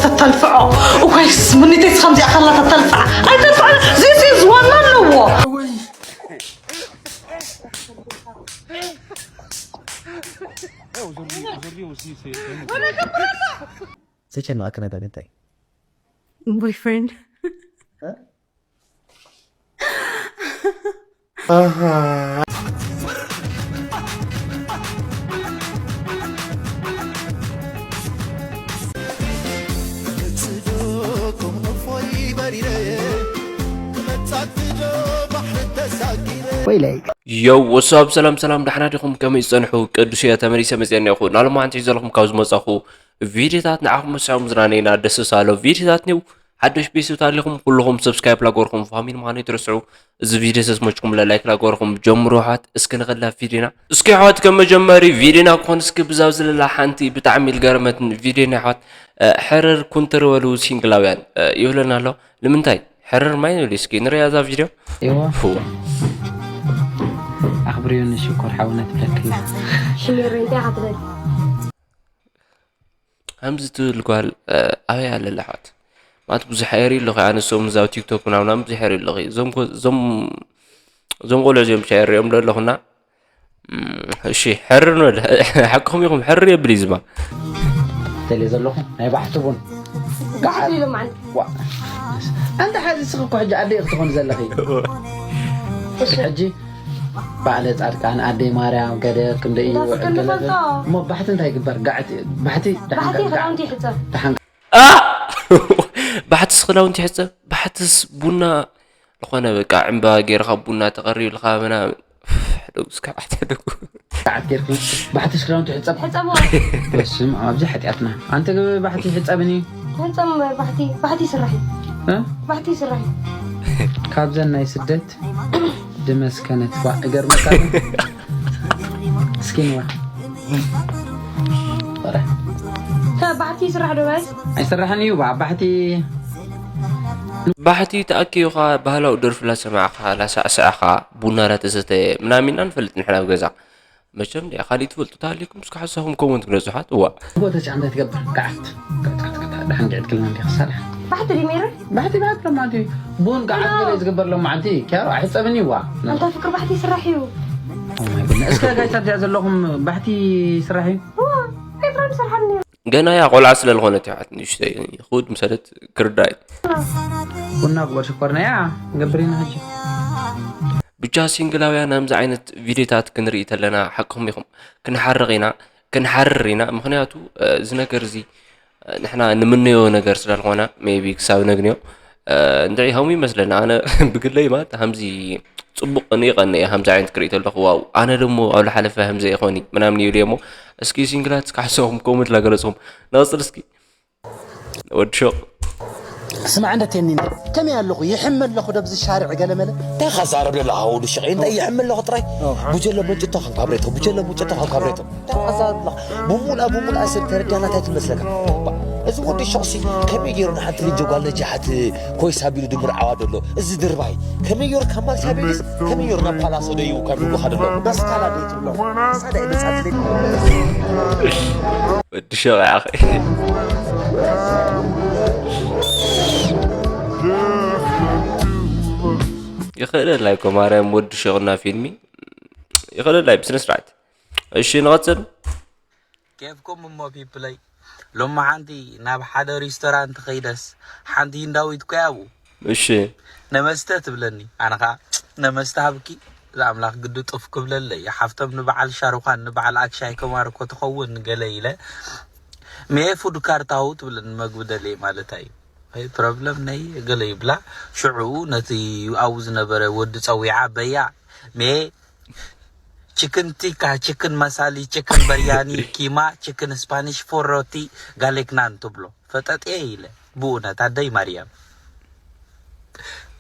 ተተልፍዖ። እኮይስ ምኒተይስ ከምዚኣ ከላ ተተልፍዓ ኣይተልፍዓ። ዚስ ዝዋና ኣለዎ። ዘጨነቐካ ነገር እንታይ? Boyfriend. ወይለይ። ዮው ወሳብ ሰላም ሰላም፣ ዳሕና ዲኹም? ከመይ ዝጸንሑ? ቅዱስ እየ፣ ተመሊሰ መጽአ እኒኹ። ናሎማዓንቲ ሒዘልኩም ካብ ዝመጻኹ ቪድዮታት ንዓኹም መሳዮም ዝናነይና ደስ ሳሎ ቪድዮታት ኒው። ሓደሽ ቤተሰብ ታሊኹም ኩልኹም ሰብስክራይብ ላገርኹም ፋሚሊ ምዃኑ ይትርስዑ። እዚ ቪድዮ ተስመችኩም ለላይክ ላገርኹም ጀምሩ። ኣሕዋት እስኪ ንኸላ ቪድዮና እስኪ ኣሕዋት ከም መጀመሪ ቪድዮና ክኾን እስኪ ብዛብ ዝለላ ሓንቲ ብጣዕሚ ልገረመትን ቪድዮና ኣሕዋት፣ ሕርር ኩንትር በሉ ሲንግላውያን ይብለና ኣሎ። ንምንታይ ሕርር ማይ ንብል እስኪ ንሪኣ እዛ ቪድዮ። እዋ ኣኽብርዮኒ ሽኮር ሓውና ትብለክና። ሽሜሮ እንታይ ኢኻ ትደሊ? ከምዚ ትብል ጓል ኣበይ ኣለላ ኣሕዋት? ማለት ብዙሕ የርኢ ኣለኹ ኣነ እሶም እዛብ ቲክቶክ ምናምናም ብዙሕ የርኢ ኣለኹ። እዞም ቆልዑ እዚኦም ብቻ የርእዮም ዶ ኣለኹና? እሺ ሕርር ንበል። ሓቅኹም ኢኹም፣ ሕርር የብል እዩ ዝማ። ተልየ ዘለኹ ናይ ባሕቲ ቡን። ጋሓት ኢሎም ዓን ዋ ኣንተ ሓዚ እስኺ እኮ ሕጂ ኣደይ ክትኾኒ ዘለኺ። ሕጂ ባዕለ ጻድቃን ኣደይ ማርያም ገደ ክንደ እዩ እንዳፈቀድና ዕገለ ፈልጦ። እሞ ባሕቲ እንታይ ይግበር? ጋዕቲ ባሕቲ ደሓን ባሕቲ ጋዕ- ክዳውንቲ ይሕጸብ። ደሓን ኣ! ባሕትስ ክዳውንቲ ይሕጸብ፣ ባሕትስ ቡና ዝኾነ በቃ ዕምባ ጌርኻ ቡና ተቐሪብልኻ ምናምን። ሕደጉ እስከ ኣሕተ ሕደጉ። ጋዓት ጌርኪ ባሕትስ ክዳውንቲ ይሕጸብ። ሕጸቦ። በስም ኣብዚ ሓጢኣትና ኣንተ ባሕቲ ይሕጸብን እዩ። ሕጸም ባሕቲ ባሕቲ ይስራሕ እዩ። እ? ባሕቲ ይስራሕ እዩ። ካብዘን ናይ ስደት ድመስከነት ዋ እገርመካ። እስኪ ንዋ ባሕቲ ይስራሕ ዶ ጋይስ? ኣይሰራሕን እዩ ባ ባሕቲ ባሕቲ ተኣኪብኻ ባህላዊ ደርፊ ላሰማዕኻ ላሳዕሳዕኻ ቡና ላተሰተየ ምናምን ኢና ንፈልጥ ንሕና ኣብ ገዛ። መቸም ድያ ካሊእ ትፈልጡ ተሃሊኩም እስከ ሓሳኹም ኮመንት ግለጹ ሓት እዋ። ጎተች ኣንተ ትገብር ጋዓት ጋዓት ጋዓት ደሓን ግዕት ክልና እንዲኻ ሳላ ባሕቲ ድሜረ ባሕቲ ባሕቲ ለማንቲ ቡን ጋዓት ገለ ዝግበር ለማዓንቲ ኪያሮ ኣይሕጸብን ይዋ ኣንታ ፍቅሪ ባሕቲ ይስራሕ እዩ። እስከ ጋይታት እዚኣ ዘለኹም ባሕቲ ይስራሕ እዩ። ኤፍረም ይሰርሓኒ ነይሩ። ገና እያ ቆልዓ ስለ ዝኾነት እያ ንእሽተይ ክውድ ምሰለት ክርዳይ። ቡና ግበር ሽኮርና እያ ገብሪና ሕጂ ብቻ ሲንግላውያን ከምዚ ዓይነት ቪድዮታት ክንርኢ ተለና ሓቅኹም ኢኹም። ክንሓርቕ ኢና፣ ክንሓርር ኢና። ምኽንያቱ እዚ ነገር እዚ ንሕና ንምነዮ ነገር ስለ ዝኾነ maybe ክሳብ ነግንዮ እንድዒ ከምኡ ይመስለና። ኣነ ብግለይ ማለት ከምዚ ጽቡቕ ንይቐኒ እየ ከምዚ ዓይነት ክርኢ ተለኹ ዋው ኣነ ደሞ ኣብ ዝሓለፈ ከምዚ ይኾኒ ምናምን ይብል እየ እሞ እስኪ ሲንግላት እስኪ ሓሳብኩም ኮመንት ላገለጽኹም። ንቐጽል እስኪ ወዲ ሾቕ ስማዕ እንደ ቴኒን ከመይ ኣለኹ ይሕመ ኣለኹ ደብዚ ሻርዕ ገለመለ እንታይ ኻዛረብ ደላ ሃውዱ ሽቕ እንታይ ይሕመ ኣለኹ ጥራይ ጉጀለ መንጭቶ ከም ካብሬቶ ጉጀለ መንጭቶ ከም ካብሬቶ እንታይ ኻዛረብ ደላ ብሙላ ብሙላ ሰብ ተረዳና እንታይ ትመስለካ እዚ ወዲ ሾቕሲ ከመይ ገይሩ ንሓንቲ ልጆ ጓል ነጃሓት ኮይሳ ቢሉ ድምር ዓዋ ደሎ እዚ ድርባይ ከመይ ገይሩ ካብ ማልታ ቤሊስ ከመይ ገይሩ ናብ ፓላሶ ደይቡ ካብ ንጉኻ ደሎ በስካላ ደይ ትብሎ ሳዳ ኢለ ጻድለይ ወዲ ሸቕ ያኸ ይኽእለላ እኮ ማርያም ወዲ ሸቕና ፊልሚ ይኽእለላ ብስነ ስርዓት እሺ ንቐጽል ኬፍኩም እሞ ፒፕለይ ሎሚ ሓንቲ ናብ ሓደ ሪስቶራንት ኸይደስ ሓንቲ ሂንዳዊት ኮ ኣብኡ እሺ ነመስተ ትብለኒ ኣነ ኸዓ ነመስተ ሃብኪ እዛ ኣምላኽ ግዲ ጡፍ ክብለለይ ሓፍቶም ንበዓል ሻሩኻን ንበዓል ኣክሻይ ከማር እኮ ትኸውን ገለ ኢለ ሜ ፉድ ካርታው ትብለኒ መግቢ ደልየ ማለታ እዩ ፕሮብለም ነይ ገለ ይብላ ሽዑ ነቲ ኣብኡ ዝነበረ ወዲ ጸዊዓ በያ ሜ ችክን ቲካ ችክን መሳሊ ችክን በርያኒ ኪማ ችክን ስፓኒሽ ፎሮቲ ጋሌክ ናን ትብሎ ፈጠጥየ ኢለ ብእውነት ኣደይ ማርያም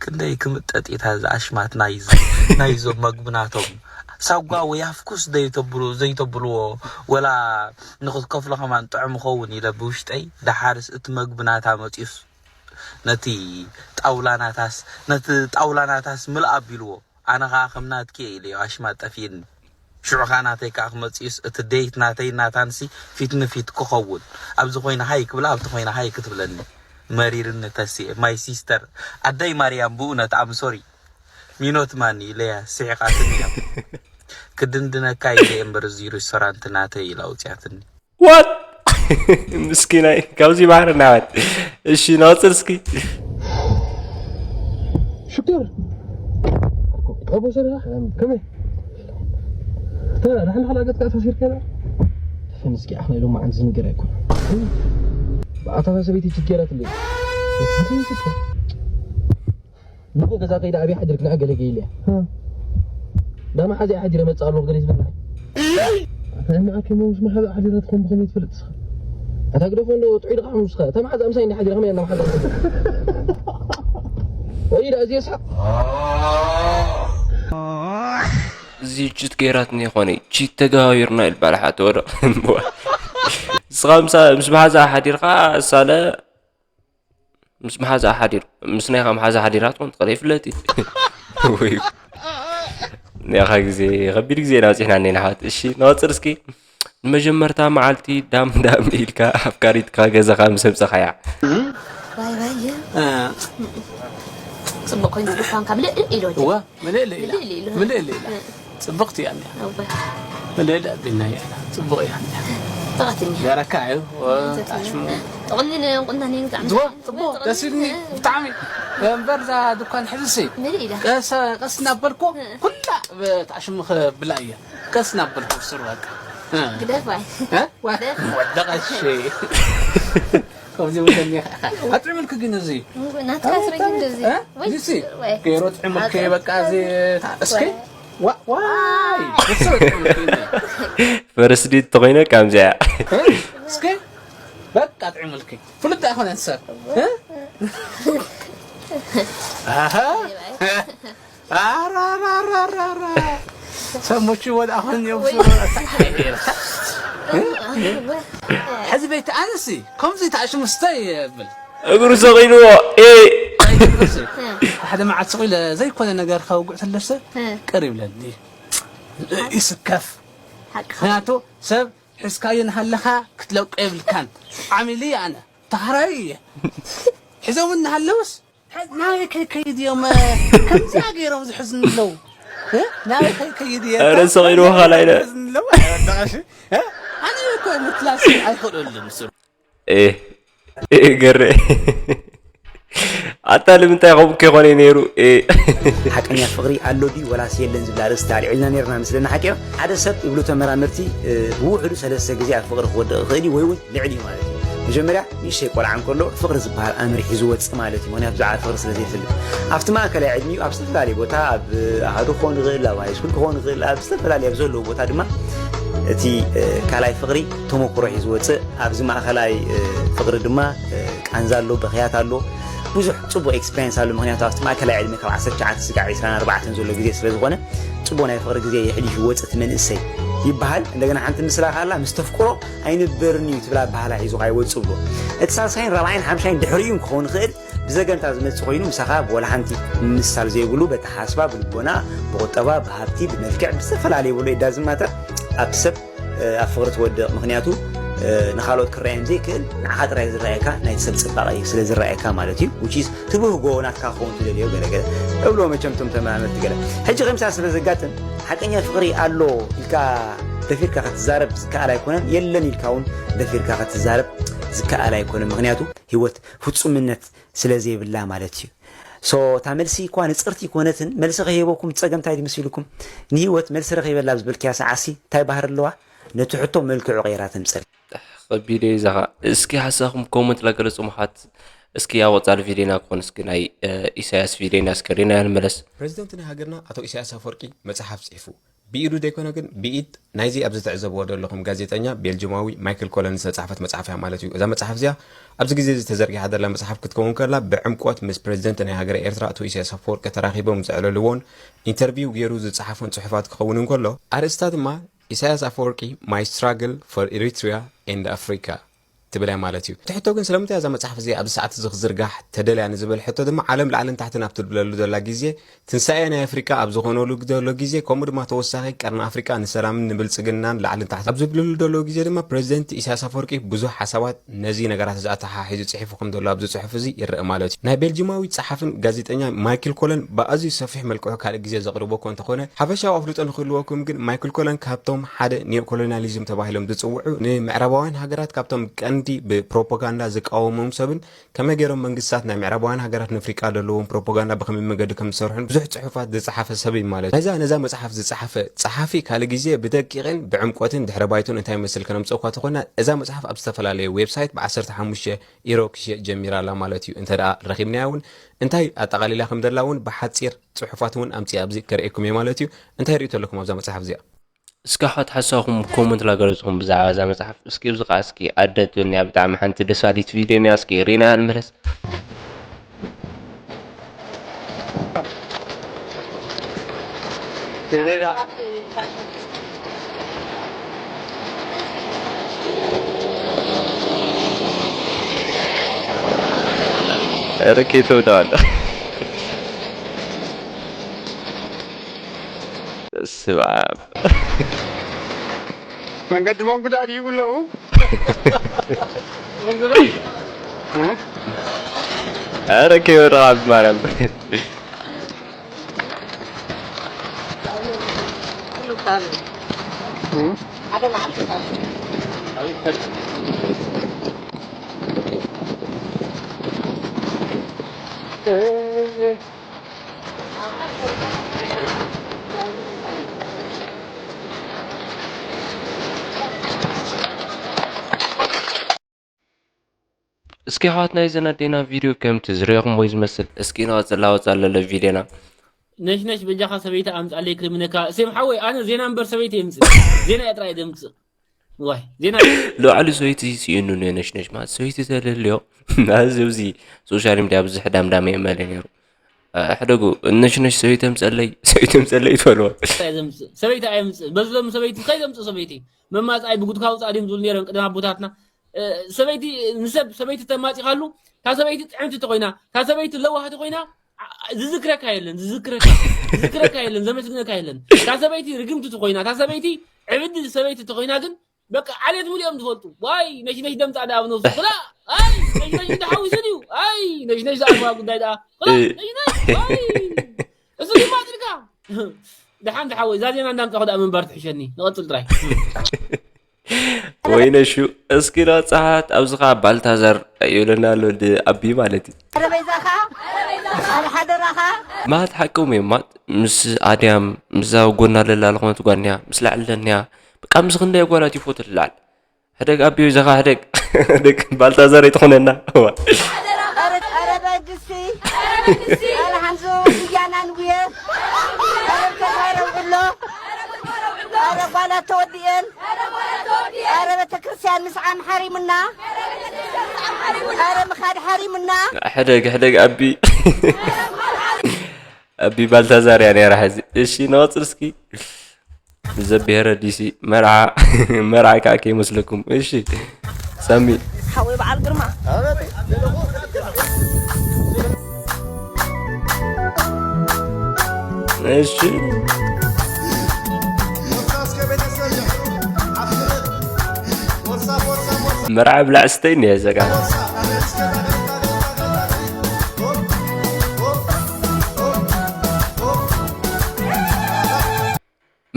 ክንደይ ክምጠጥ እታ ዝኣሽማት ናይዞም መግብናቶም ሳጓ ወይ ኣፍኩስ ዘይተብሉ ዘይተብልዎ ወላ ንክትከፍሎ ከማን ጥዑም ኸውን ኢለ ብውሽጠይ ደሓርስ እቲ መግብናታ መፅዩስ ነቲ ጣውላናታስ ነቲ ጣውላናታስ ምልእ ኣቢልዎ ኣነ ኸዓ ከም ናትኪ እየ ኢለዮ ኣሽማት ጠፊእኒ ሽዑ ኸኣ ናተይ ከኣ ክመጽእዩስ፣ እቲ ዴት ናተይ ናታንሲ ፊት ንፊት ክኸውን። ኣብዚ ኮይና ሃይ ክብላ፣ ኣብቲ ኮይና ሃይ ክትብለኒ። መሪርኒ ተስኤ፣ ማይ ሲስተር። ኣደይ ማርያም፣ ብእውነት ኣም ሶሪ። ሚኖት ማኒ ኢለያ፣ ስሒቓትኒ እያ። ክድንድነካ ኢለ እምበር፣ እዚ ሬስቶራንት ናተይ ኢላ ኣውጽያትኒ። ዋት ምስኪናይ ካብዚ ባሕሪ ናበት። እሺ፣ ንቐጽል እስኪ። ሽኮር፣ ኣቦ ሰሪኻ ከመይ? ተራ ዳሕና ሓላገት ከኣ ተሲርከ። ተፈንስኪ ኣኽለ ኢሎም መዓን ዝንገር ኣይኮነ። ብኣታ ሰበይቲ ችግራት እንዴ? ንጎ ገዛ ከይዳ ኣብያ ሓዲርክ ንዓ ገለ ገይልያ። ዳማ ሓዚ ሓዲረ መጽእ ኣለኹ ገለ ዝብል። ኣታ እማ ኣኪ ሞስ ማሓዛ ሓዲረ ትኾን ብኸመይ ትፈልጥ እስኻ? ኣታ ግደፎ እንዶ ጥዑይ ድኻ ምስኻ። እታ መሓዛ ምሳይ እንዲ ሓዲረ ከመይ ኣላ መሓዛ? ወይ ዳ እዚ የስሓቕ። እዚ ችት ገይራትኒ ይኾነ ችት ተጋባቢርና ኢልባል ሓተ ወዶ ንስኻ ምስ መሓዛ ሓዲርካ ሳለ ምስ መሓዛ ሓዲር ምስ ናይኻ መሓዛ ሓዲራ ትኾን ትኽእል ይፍለጥ እዩ ወይ ያኻ ግዜ ከቢድ ግዜ ኢና በፂሕና እኔና ሓት እሺ ንቐፅል እስኪ ንመጀመርታ መዓልቲ ዳም ዳም ኢልካ ኣፍካሪትካ ገዛኻ ምስ ኣምፀኻያ ዋይ ዋይ ጽቡቅ ኮይኑ ተፋንካ ምልእ ኢሎ እዋ ምልእ ኢላ ምልእ ኢላ ጽብቕቲ እያ እኒኣ ምልእ ኣቢልና እያ ጽቡቕ እያ እኒኣ ተቐትኒ ገረካ እዩ ጣሽሙ ተቐኒነ ቁንታኒ ብጣዕሚ ዝዋ ጽቡቕ ደስ ኢልኒ ብጣዕሚ እምበር እዛ ድኳን ሕዝሲ ምልእ ኢላ ቀስ ቀስ እናበልኩ ኩላ ብጣሽሙ ብላ እያ ቀስ እናበልኩ ስሩ በቃ ግደፍ ዋይ ወደቐሽ ከምዚ ወደኒ ኣጥዕምልክ ግን እዚ ናትካ ስረኝ እንደዚ ዚሲ ገይሮ ጥዕምልክ በቃ እዚ እስኪ ዋይ ፈረስዲት ተኮይነ ከምዚያ እስኪ በቃ ጥዕምልክ ፍሉጥ ኣይኮነ ሰብ ሰሞቹ ወደ አሁን የውሱ ሕዚ ቤት ኣንሲ ከምዚ ተኣሽሙ ስተ ይብል እግሩ ሰቂልዎ ሓደ መዓት ስቕ ኢለ ዘይኮነ ነገር ከውግዕ ተለሰ ቅር ይብለኒ ይስከፍ ምክንያቱ ሰብ ሕዝካዮ እናሃለኻ ክትለቆ የብልካን ዓሚሉ ኣነ ተኻራዩ እየ ሒዞም እናሃለውስ ናበይ ከይከይድ እዮም ከምዚኣ ገይሮም ዝሕዝኑ ኣለዉ ናበይ ከይከይድ እየ ኧረ ሰቂልዎ ካልኣይ ነ ኣነ እኮ ምትላስ ኣይኽእለሉም ስሩ ገረ ኣታ ንምንታይ ከምኡ ከይኮነ ነይሩ ሓቀኛ ፍቕሪ ኣሎ ድዩ ወላስ የለን ዝብል ኣርእስቲ ኣልዒልና ነርና ምስለና ሓቂቕ ሓደ ሰብ ይብሉ ተመራመርቲ ብውሕዱ ሰለስተ ግዜ ኣብ ፍቕሪ ክወድቕ ይኽእል እዩ ወይ እውን ልዕሊ እዩ ማለት እዩ መጀመርያ ንእሽተይ ቆልዓ እንከሎ ፍቕሪ ዝበሃል ኣምር ሒዙ ወፅእ ማለት እዩ ምክንያቱ ብዛዕባ ፍቕሪ ስለ ዘይፈልጥ ኣብቲ ማእከላይ ዕድሚኡ ኣብ ዝተፈላለየ ቦታ ኣብ ኣሃዱ ክኾን ይኽእል ኣብ ሃይስኩል ክኾን ይኽእል ኣብ ዝተፈላለየ ኣብ ዘለዉ ቦታ ድማ እቲ ካልኣይ ፍቕሪ ተመክሮ ሒዙ ወፅእ ኣብዚ ማእኸላይ ፍቕሪ ድማ ቃንዛ ኣሎ በኽያት ኣሎ ብዙሕ ፅቡቅ ኤክስፔሪንስ ኣሎ ምክንያቱ ኣብቲ ማእከላይ ዕድመ ካብ ዓሰርተ ትሽዓተ ስጋዕ ዕስራን ኣርባዕተን ዘሎ ግዜ ስለ ዝኾነ ፅቡቅ ናይ ፍቕሪ ግዜ የሕሊፉ ይወፅእ እቲ መንእሰይ ይበሃል እንደገና ሓንቲ ምስላ ካላ ምስ ተፍቅሮ ኣይንበርን እዩ ትብል ኣበሃላ ሒዙ ካ ይወፅእ ብሎ እቲ ሳልሳይን ራብዓይን ሓምሻይን ድሕሪኡ ክኸውን ይኽእል ብዘገምታ ዝመፅእ ኮይኑ ምሳኻ ብወላ ሓንቲ ምምስሳል ዘይብሉ በተሓሳስባ ብልቦና ብቁጠባ ብሃብቲ ብመልክዕ ብዝተፈላለየ ብሎ የዳዝም ማተር ኣብቲ ሰብ ኣብ ፍቕሪ ትወድቕ ምኽንያቱ ንኻልኦት ክረኣዮም ዘይክእል ንዓኻ ጥራይ ዝረኣየካ ናይቲ ሰብ ፅባቐ እዩ ስለ ዝረኣየካ ማለት እዩ which is ትብህጎ ናትካ ክኸውን ትደልዮ ገለ ገለ እብሎ መቸም ቶም ተመራመርቲ ገለ ሕጂ ከምሳ ስለ ዘጋጥም ሓቀኛ ፍቕሪ ኣሎ ኢልካ ደፊርካ ክትዛረብ ዝከኣል ኣይኮነን የለን ኢልካ እውን ደፊርካ ክትዛረብ ዝከኣል ኣይኮነን ምኽንያቱ ህይወት ፍፁምነት ስለ ዘይብላ ማለት እዩ so እታ መልሲ እኳ ንፅርቲ ይኮነትን መልሲ ከይህበኩም ፀገም እንታይ ድምስ ኢልኩም ንህይወት መልሲ ረኺበላ ኣብ ዝበልክያ ሰዓሲ እንታይ ባህር ኣለዋ ነቲ ሕቶ መልክዑ ቀይራ ተምፀል ከቢደ ይዛኻ እስኪ ሓሳኹም ኮመንት ላገለጹ ምኻት እስኪ ኣብ ወጻሊ ቪዲዮና ክኾን እስኪ ናይ ኢሳያስ ቪዲዮና እስከ ሪና ንመለስ ፕሬዚደንት ናይ ሃገርና ኣቶ ኢሳያስ ኣፈወርቂ መጽሓፍ ጽሒፉ ብኢዱ ዘይኮነ ግን ብኢድ ናይዚ ኣብዚ ትዕዘብዎ ዘለኹም ጋዜጠኛ ቤልጅማዊ ማይክል ኮለን ዝተጻሕፈት መጽሓፍ እያ ማለት እዩ። እዛ መጽሓፍ እዚኣ ኣብዚ ግዜ እዚ ተዘርጊሓ ዘላ መጽሓፍ ክትከውን ከላ ብዕምቆት ምስ ፕሬዚደንት ናይ ሃገረ ኤርትራ ኣቶ ኢሳያስ ኣፈወርቂ ተራኺቦም ዘዕለልዎን ኢንተርቪው ገይሩ ዝጸሓፎን ጽሑፋት ክኸውን እንከሎ ኣርእስታ ድማ ኢሳያስ ኣፈወርቂ My Struggle for Eritrea and Africa ትብል እያ ማለት እዩ። እቲ ሕቶ ግን ስለምንታይ እዛ መጽሓፍ እዚኣ ኣብዚ ሰዓት እዚ ክዝርጋሕ ተደልያ ንዝብል ሕቶ ድማ ዓለም ላዕልን ታሕትን ኣብ ትብለሉ ዘላ ግዜ ትንሳኤ ናይ ኣፍሪቃ ኣብ ዝኾነሉ ዘሎ ግዜ ከምኡ ድማ ተወሳኺ ቀርኒ ኣፍሪቃ ንሰላምን ንብልጽግናን ላዕልን ታሕትን ኣብ ዝብልሉ ዘለዉ ግዜ ድማ ፕረዚደንት ኢሳያስ ኣፈወርቂ ብዙሕ ሓሳባት ነዚ ነገራት እዚ ኣተሓሒዙ ጽሒፉ ከም ዘሎ ኣብዚ ጽሑፍ እዚ ይረአ ማለት እዩ። ናይ ቤልጂማዊ ጸሓፍን ጋዜጠኛ ማይክል ኮለን ብኣዝዩ ሰፊሕ መልክዑ ካልእ ግዜ ዘቕርቦ እኮ እንተኾነ ሓፈሻዊ ኣፍልጦ ንክህልወኩም ግን ማይክል ኮለን ካብቶም ሓደ ኒዮኮሎኒያሊዝም ተባሂሎም ዝጽውዑ ንምዕራባውያን ሃገራት ካብቶም ቀንዲ ብፕሮፓጋንዳ ዝቃወሞም ሰብን ከመይ ገይሮም መንግስታት ናይ ምዕራባውያን ሃገራት ንፍሪቃ ዘለዎም ፕሮፓጋንዳ ብኸመይ መገዲ ከም ዝሰርሑን ብዙሕ ጽሑፋት ዝጸሓፈ ሰብ እዩ ማለት እዩ። ነዛ ነዛ መጽሓፍ ዝጸሓፈ ጸሓፊ ካልእ ግዜ ብደቂቕን ብዕምቆትን ድሕረ ባይቱን እንታይ ይመስል ከነምጽእኳ ተኾና እዛ መጽሓፍ ኣብ ዝተፈላለዩ ዌብሳይት ብ15 ኢሮ ክሽየጥ ጀሚራ ኣላ ማለት እዩ። እንተ ደኣ ረኺብናያ እውን እንታይ ኣጠቓሊላ ከም ዘላ እውን ብሓጺር ጽሑፋት እውን ኣምጺእ ኣብዚ ከርእየኩም እየ ማለት እዩ። እንታይ ርእይቶ ኣለኩም ኣብዛ መጽሓፍ እዚኣ? እስኪ ኣሕዋት ሓሳብኩም ኮመንት ላገለጽኩም ብዛዕባ እዛ መጽሓፍ። እስኪ ኣብዚ ኸዓ እስኪ ኣደ ትብልኒ እያ ብጣዕሚ ሓንቲ ደስ ኣሊት ቪድዮ እያ። እስኪ ሪና ንመለስ። ኧረ ከይተውዳዋል። ስብኣብ መንገዲ መንጉዳ ድዩ ብለዉ? ኧረ ከይወደቓ ብማርያም። እስኪ ኣሕዋት ናይዘን ኣዴና ቪድዮ ከምቲ ዝሪኦኹም ወይ ዝመስል እስኪ ንቐፅል ኣወፃ ኣለለ ቪድዮና። ነሽነሽ በጃኻ ሰበይቲ ኣምፃለይ ክልምነካ። ሴም ሓወይ ኣነ ዜና እምበር ሰበይቲ የምፅእ። ዜና እያ ጥራይ ደምፅእ። ዋይ ዜና። ልባዕሉ ሰበይቲ ስኢኑ ነሽነሽ ማለት ሰበይቲ ተልህልዮ። ኣብዚ ኣብዚ ሶሻል ሚድያ ብዙሕ ዳምዳም የመለ ነይሩ። ሕደጉ ነሽነሽ ሰበይቲ ኣምፀለይ ሰበይቲ ኣምፀለይ ይትበልዎ። እንታይ ዘምፅእ ሰበይቲ ኣየምፅእ በዝሎም ሰበይቲ እንታይ ዘምፅእ ሰበይቲ መማፃይ ብጉድካ ውፃእ ድዮም ዝብሉ ነይሮም ቅድም ኣቦታትና። ሰበይቲ ንሰብ ሰበይቲ ተማፂኻሉ እታ ሰበይቲ ጥዕምቲ ተኮይና እታ ሰበይቲ ለዋህቲ ኮይና ዝዝክረካ የለን ዝዝክረካ ዝዝክረካ የለን ዘመስግነካ የለን። እታ ሰበይቲ ርግምቲ ተኮይና እታ ሰበይቲ ዕብዲ ሰበይቲ ተኮይና ግን በቃ ዓሌት ሙሉ እዮም ዝፈልጡ። ዋይ ነሽነሽ ደምፃ ደኣ ብነብሱ ክላ ኣይ ነሽነሽ እንተሓዊሱ ድዩ ኣይ ነሽነሽ ዝኣልዋ ጉዳይ ደኣ ክላ ነሽነሽ ኣይ እሱ ድማ ጥልካ ደሓን ዝሓወይ እዛ ዜና እንዳምፃኹ ደኣ ምንባር ትሕሸኒ። ንቐፅል ጥራይ። ወይነሹ እስኪ ንወፅሓት ኣብዚ ኸዓ ባልታዛር ይብለና ኣሎ ወዲ ኣቢ ማለት እዩ። ኣረ በይዛኻ ኣረ ሓደራኻ። ማት ሓቆም እዮም ማት ምስ ኣድያም ምስዛ ጎና ለላ ዝኾነት ጓንያ ምስ ላዕሊ ለንያ በቃ ምስ ክንደይ ጓላት ይፎቱ ልላዓል። ሕደግ ኣቢ በይዛኻ ሕደግ ሕደግ ባልታዛር ኣይትኾነና። ኣረ ኣረ በግሲ ኣረ ሓንዞ ጉያና ንጉየ ኣረ ተዛረብ ብሎ ኣረ ጓላት ተወዲኤን ኣረ ቤተክርስትያን ምስዓም ሓሪምና ኣረ ምኻድ ሓሪምና። ሕደግ ሕደግ ኣቢ ኣቢ ባልታዛር እያ ነይራ። ሕዚ እሺ ንቐፅል እስኪ። ዘብሄረ ዲሲ መርዓ መርዓ ከዓ ከይመስለኩም። እሺ ሳሚ ሓወይ በዓል ግርማ እሺ መርዓ ብላዕ ስተይ እኒሀ ዘጋ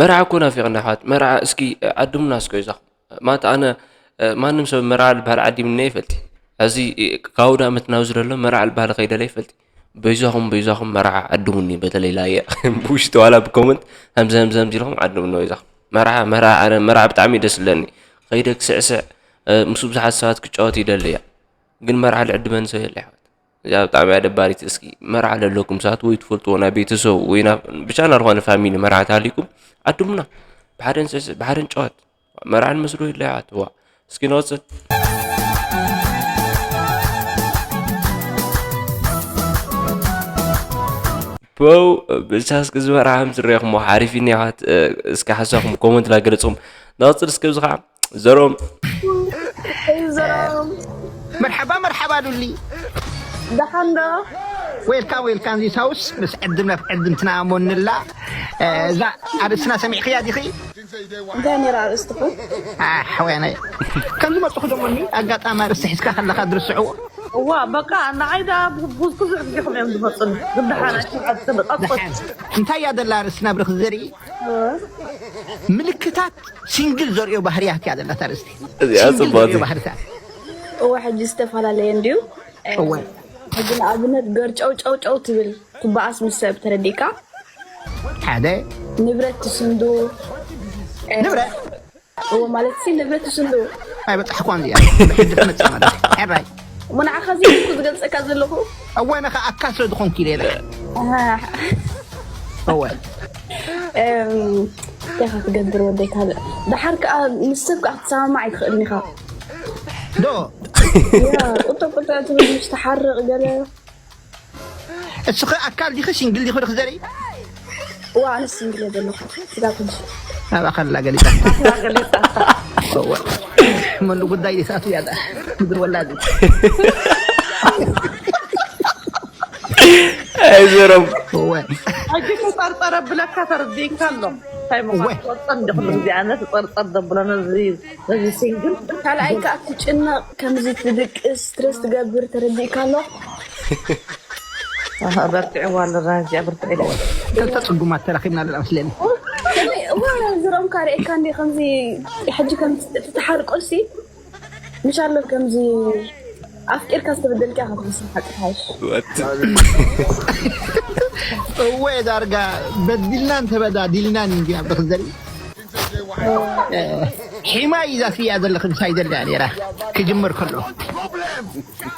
መርዓ እኮ ናፊቕና ኣሕዋት መርዓ እስኪ ዓድሙና እስኮ ይዛኹም ማት ኣነ ማንም ሰብ መርዓ ልበሃል ዓዲምኒ ይፈልጥ ሕዚ ካብ ኣውዳመት ናብ ዝደሎ መርዓ ልበሃል ከይደለ ይፈልጥ በይዛኹም በይዛኹም መርዓ ዓድሙኒ በተለይ ላየ ብውሽጢ ዋላ ብኮመንት ከምዚ ከምዚ ከምዚ ኢልኩም ዓድሙኒ በይዛኹም መርዓ መርዓ ኣነ መርዓ ብጣዕሚ ደስ ዝብለኒ ከይደ ክስዕስዕ ምስ ብዙሓት ሰባት ክጫወት ይደሊ እያ ግን መርዓ ልዕድመኒ ሰብ የለ ኣሕዋት እዚኣ ብጣዕሚ እያ ደባሪት እስኪ መርዓ ለለኩም ሰባት ወይ ትፈልጥዎ ናይ ቤተሰብ ወይ ብቻ ናልኾነ ፋሚሊ መርዓ ተሃሊኩም ዓድሙና ብሓደ ንስዕስዕ ብሓደ ንጫወት መርዓ ንመስሎ ይለያ ኣትዋ እስኪ ንወፅእ ፖው ብቻ እስኪ ዝመርዓ ከም ዝረኹሞ ሓሪፍ እዩ ኒዋት እስኪ ሓሳኹም ኮመንት ላገለፅኹም ንቐፅል እስኪ ብዚ ከዓ ዘሮም ዘሮም ሓባ መርሓባ ዱሊ። ደሓን ዶ? ዌልካም ዌልካም ዚስ ሃውስ። ምስ ዕድም ናብ ዕድምትና ኣሞንላ። እዛ ኣርእስትና ሰሚዕክያ ዲኺ? እንታይ ነይራ ኣርእስትኹም? ኣሕዋያናይ፣ ከም ዝመፅኹ ደሞኒ ኣጋጣሚ ኣርእስቲ ሒዝካ ከለኻ ድርስዕዎ። እዋ በቃ ንዓይ ደኣ ብዙ ብዙሕ ግዜ ከምኡ እዮም ዝመፁኒ። ግዳሓን ኣይተዓፅን ቀፅል። ደሓን። እንታይ እያ ደላ ኣርእስትና ብርክ ዘርኢ? ምልክታት ሲንግል ዘርእዮ ባህርያት እያ ደላ ኣርእስቲ። እዚኣ ሲንግል ጽብቕቲ። ዘርእዮ ባህርታት። እዋ ሕጂ ዝተፈላለየ እንድዩ። እወ። ሕጂ ንኣብነት ገርጨው ጨው ጨው ትብል ትበኣስ ምስ ሰብ ተረዲእካ። ሓደ። ንብረት ትስንዱ። ንብረት? እዎ ማለት ሲ ንብረት ትስንዱ። ኣይበጻሕኳን እዚኣ። ብሕጂ ትመጽእ ማለት እዩ። ሕራይ። እሞ ንዓኻ እዚ እኮ ዝገልጸካ ዘለኹ። እወ፣ ንኻ ኣካ ስለ ዝኾንኩ ኢለ ኢለ። ኣህ። እወ። እም፣ እንታይ ኢኻ ትገብር ወደይ ካልእ? ደሓር ከኣ ምስ ሰብ ከኣ ክትሰማማዕ ኣይትኽእልን ኢኻ። ዶ? ያ፣ ቁጠ ቁጠ ትብል ምስ ትሓርቕ ገለ። እስኺ ኣካል ዲኺ ሲንግል ዲኺ ርክ ዘርኢ? እዋ፣ ኣነ ሲንግል እየ ዘለኹ። ስጋ ትንሽ። ናብኣ ከላ ገሊጻ። ገሊጻ። እወ። መሉ ጉዳይ ይሳቱ ያዛ። ምድር ወላድ። ኣይዞሮም። እወ። ሕጂ ተጠርጠረ ብለካ ተረዲእካ ኣሎ። እንታይ ምዃኑ እወ። ትጠርጠር እንዲ ኩሉ ግዜ ኣነ ትጠርጠር ዘብሎ ነዚ፣ ነዚ ሲንግል። ካልኣይ ከኣ ትጭነቕ፣ ከምዚ ትድቅስ፣ ስትረስ ትገብር ተረዲእካ ኣሎ። ኣህ፣ በርቲዕዋ ኣሎ፣ ራዚያ በርቲዕ ኢለ። ክልተ ጽጉማት ተራኺብና ኣለና መስለኒ። እዋ፣ ዝሮም ካርኤካ እንዲ ከምዚ ሕጂ ከም ትተሓርቆሲ፣ ምሻሎ ከምዚ ኣፍቂርካ ዝተበደልካ ኢኻ ትመስል ሓቂ ሓይሽ። What? እወ፣ ዳርጋ በዲልና እንተበዳዲልናን እንዲና ብኽዘሪ። ሒማ ይዛ ስያ ዘለኹ ምሳይ ዘላ ነይራ ክጅምር ከሎ።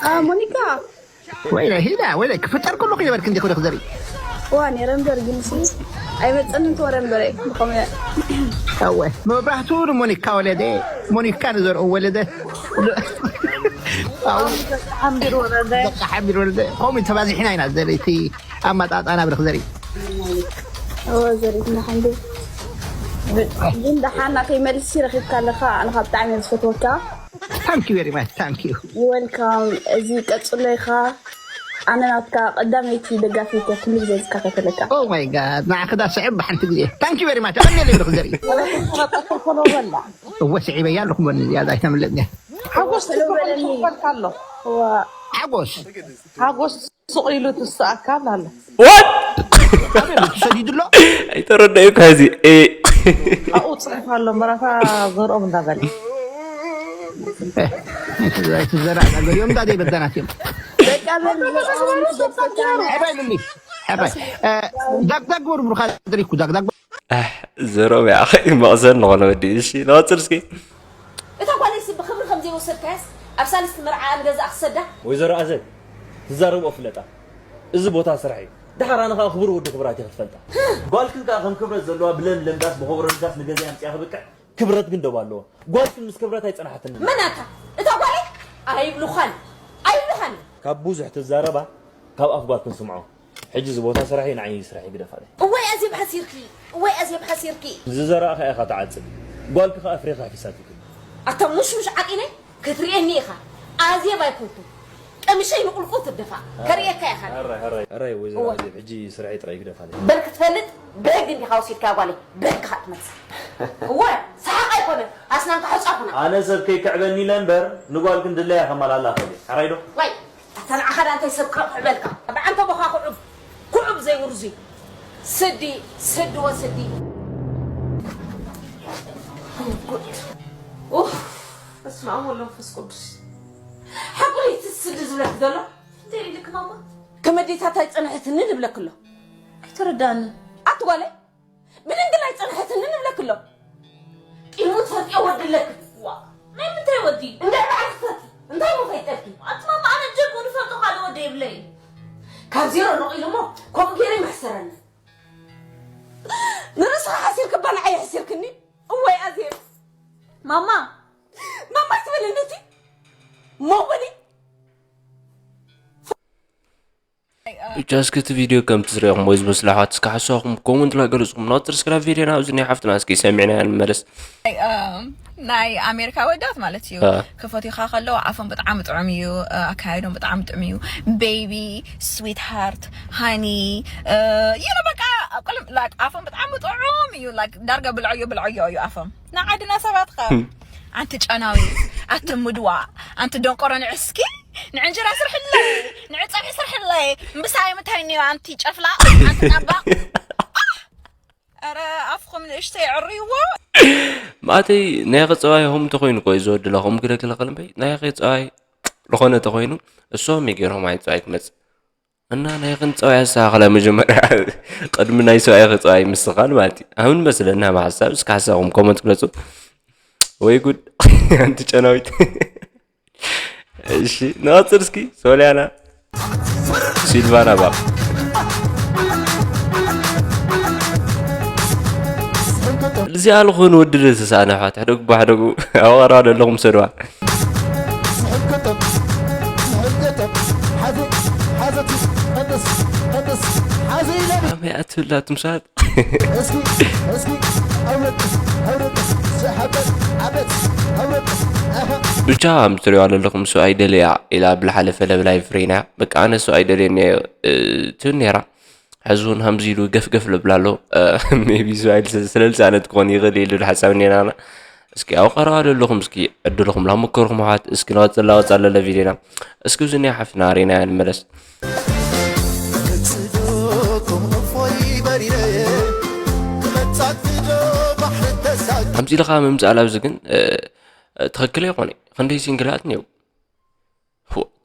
አ፣ ሞኒካ። ወይለ ሂዳ፣ ወይለ ክፍጠር ከሎ ክነበርክ እንዲኹ ርክ ዘሪ። ዋ፣ ነይረ እምበር ግን ሲ ኣይመጸንን ትወረ እምበር እየ፣ ብኸመይ? ኣወ፣ መብራህቱ ንሞኒካ ወለደ፣ ሞኒካ ንዘርኡ ወለደ። ኣው፣ ሓምቢር ወረደ። በቃ ሓምቢር ወረደ። ከምኡ ተባዚሕና ኢና ዘለይቲ ኣመጣጣና ብርኽ ዘሪ። ኣወ፣ ዘሪትና ሓምቢር። ግን ደሓና ከይመልሲ ረኺብካ ኣለኻ፣ ኣነ ካብ ብጣዕሚ እየ ዝፈትወካ። Thank you very much. Thank you. Welcome። እዚ ቀጽሎ ኢኻ። ኣነ ናትካ ቀዳመይቲ ደጋፊት እየ፣ ኩሉ ግዜ ዝከታተለካ። Oh my God. ንዓኺ ዳ ስዕብ ብሓንቲ ግዜ። Thank you very much. ኣነ ለይ ብርኽ ዘርኢ። እወ ስዒበያ ኣለኹ፣ መን እዚኣ ዛይ ተምለጥ እያ። ሓጎስ ሄሎ በለኒ። ትፈልካ ኣሎ። እዋ። ሓጎስ። ሓጎስ ሱቕ ኢሉ ትስኣካ ኣሎ። What? ኣበይ ትሰዲዱ ኣሎ? ኣይተረዳእኩ ሕዚ። ኤ። ኣብኡ ጽሑፍ ኣሎ፣ መራታ ዘርኦም እንዳበለ። ኤ፣ ኣይትዘ-፣ ኣይትዘራእ፣ ገሊኦም እንዳ ዘይበደናት እዮም። በቃ በል፣ ንስኻ ምስ ደሰካ ሕራይ ልሊ፣ ሕራይ። እ፣ ዳግዳግ በሩ ብሩኻ ዘሪኩ፣ ዳግዳግ በሩ። ኣሕ፣ ዘርኦም ያኸ መቕዘን ንኾነ ወዲ። እሺ፣ ንቐጽል እስኪ። እታ ጓለይሲ ብኽብሪ ከም ዘይወሰድካያስ፣ ኣብ ሳልስቲ መርዓኣ ንገዛኣ ክሰዳ? ወይዘሮ ኣዜብ፣ ትዛረብኦ ፍለጣ። እዚ ቦታ ስራሕ እዩ። ደሓር ኣነ ኸኣ ክቡር ወዲ ክቡራት እየ ክትፈልጣ። ጓልክን ከኣ ከም ክብረት ዘለዋ ብለምለም ዳስ ብኸበሮ ዳስ ንገዛኣ ኣምጺኣ ክብቅዕ፣ ክብረት ግን ደው ኣለዎ። ጓልክን ምስ ክብረት ኣይጸናሓትንን። መን ኣታ? እታ ጓለይ? ኣይብሉኻን። ኣይብሉኻን። ካብ ብዙሕ ትዛረባ፣ ካብ ኣፍ ጓልክን ስምዖ። ሕጂ እዚ ቦታ ስራሕ እዩ፣ ንዓይ ስራሕ ይግደፋለይ። እዋይ ኣዜብ ሓሲርኪ፣ እዋይ ኣዜብ ሓሲርኪ። ዝዘራእኻ ኢኻ ትዓጽድ። ጓልኪ ኸኣ ፍሬኻ ሒሳትኪ። ኣታ ሙሽሙሽ ዓጢነ ክትርእየኒ ኢኻ። ኣዜብ ኣይኮንኩን። ቀሚሸይ ንቑልቁል ትደፋእ። ከርእየካ ኢኻ። ሕራይ፣ ሕራይ፣ ሕራይ፣ ወይዘሮ እዋ። ኣዜብ፣ ሕጂ ስራሐይ ጥራይ ይግደፋለይ። በል ክትፈልጥ ብሕጊ እንዲኻ ወሲድካያ ጓለይ። ብሕጊ ኸኣ ትመልሳ። እወ፣ ሰሓቕ ኣይኮነን። ኣስናንካ ሑጻ ኩና። ኣነ ሰብ ከይክዕበኒ ኢለ እምበር፣ ንጓልክን ድለያ ከማላላ እኽእል እየ። ሕራይ ዶ? ዋይ፣ ኣታ ንዓኻ ደኣ እንታይ ሰብ ክዕበልካ? ብዓንተቦኻ ኩዕብ፣ ኩዕብ ዘይውርዙይ። ስዲ፣ ስዲ ወስዲ። ጉድ። ኡፍ፣ በስመ ኣብ ወወልድ ወመንፈስ ቅዱስ። ሓቁ እቲ ስዲ ዝብለኪ ዘሎ? እንታይ ኢልክ ማማ? ከም ኣዴታት ኣይጸንሐትንን እብለኪ ኣሎ። ኣይተረዳእንን። ኣቲ ጓለይ፣ ብድንግል ኣይጸንሐትንን እብለኪ ኣሎ። ቂሙ ትፈልጥዮ ወዲ ኣለኪ። ዋ፣ ናይ ምንታይ ወዲ? እንታይ በዓል ክፈቲ? እንታይ ሞ ፈይጠልኪ? ኣቲ ማማ፣ ኣነ ጀጎ ዝፈልጦ ካልእ ወዲ የብለይ። ካብ ዜሮ ነቒሉ እሞ ከምኡ ገይሩ ይመሕሰረኒ። ንርእስኻ ሓሲርኪ እባ ንዓይ የሕሲርክኒ። እወይ ኣዜብ። ማማ። ማማ ኣይትበለኒ እቲ። ሞ በሊ። ብቻ እስኪ እቲ ቪድዮ ከምቲ ዝረኣኹም ወይ ዝመስለ ኣሕዋት እስኪ ሓሳብኩም ኮመንት ላይ ገለጽኩም። ናብ ትርስክራ ቪድዮና ኣብዚ ናይ ሓፍትና እስኪ ሰሚዕናያ ንመለስ። Um, ናይ ኣሜሪካ ወዳት ማለት እዩ። ክፈትዩካ ከለዉ ኣፎም ብጣዕሚ ጥዑም እዩ። ኣካይዶም ብጣዕሚ ጥዑም እዩ። ቤቢ፣ ስዊት ሃርት፣ ሃኒ፣ ዩ በቃ፣ ኣቆልም ላይክ ኣፎም ብጣዕሚ ጥዑም እዩ። ላይክ ዳርጋ ብልዐዮ ብልዐዮ እዩ ኣፎም። ንዓድና ሰባት ከ ኣንቲ ጨናዊ፣ ኣንቲ ምድዋ፣ ኣንቲ ደንቆሮ ንዕስኪ፣ ንዕንጀራ ስርሕለይ፣ ንዕፀብሒ ስርሕለይ። ምሳይ ምታይ እኒዮ ኣንቲ ጨፍላ፣ ኣንቲ ጣባ። ኣረ ኣፍኹም ንእሽተይ ዕርይዎ። ማእተይ ናይ ኸፀዋይ ሆም ተኾይኑ ኮይ ዝወድለ ኹም ግደግለ ኸልምበይ ናይ ኸፀዋይ ዝኾነ ተኾይኑ እሶም ይገይሮም ኣይ ፀዋይ ክመፅእ እና ናይ ኸን ፀዋይ ኣስተኻኸላ መጀመርያ ቅድሚ ናይ ሰብኣይ ኸፀዋይ ምስኻል ማለት እዩ። ኣምን መስለና ብሓሳብ እስከ ሓሳኹም ኮመንት ግለፁ። ወይ ጉድ ኣንቲ ጨናዊት። እሺ ንቐፅል እስኪ ሶልያና ሲልቫና ባክ እዚኣ ልኾኑ ወዲ ዶ ተሰኣነ ኣሕዋት ሕደጉ ባሕደጉ ኣብ ቐረባ ዘለኹም ሰድዋ ኣመይ ኣትብላ ትምሳት ብቻ ምስ ትሪእዋ ዘለኹም ሰብኣይ ደልያ ኢላ ብልሓለፈ ለብላይ ፍሬና በቃ ኣነ ሰብኣይ ደልየ እኒአ ትብል ነይራ። ሕዚ እውን ሃምዚ ኢሉ ገፍገፍ ልብል ኣሎ። ሜቢ ሰብኣይ ስለልፃነት ክኾን ይኽእል ኢሉ ሓሳብ እኒአና። እስኪ ኣብ ቀረባ ዘለኹም እስኪ ዕድልኹም ላመከርኩም ኣሓት እስኪ ንቐፅል ላወፃ ለለ ቪድዮና እስኪ እዚ ናይ ሓፍትና ሬናያ ንመለስ። ኣምፂልኻ ምምፃእ ላብዚ ግን ትኽክል ኣይኮነ። ክንደይ ሲንግላት እኒው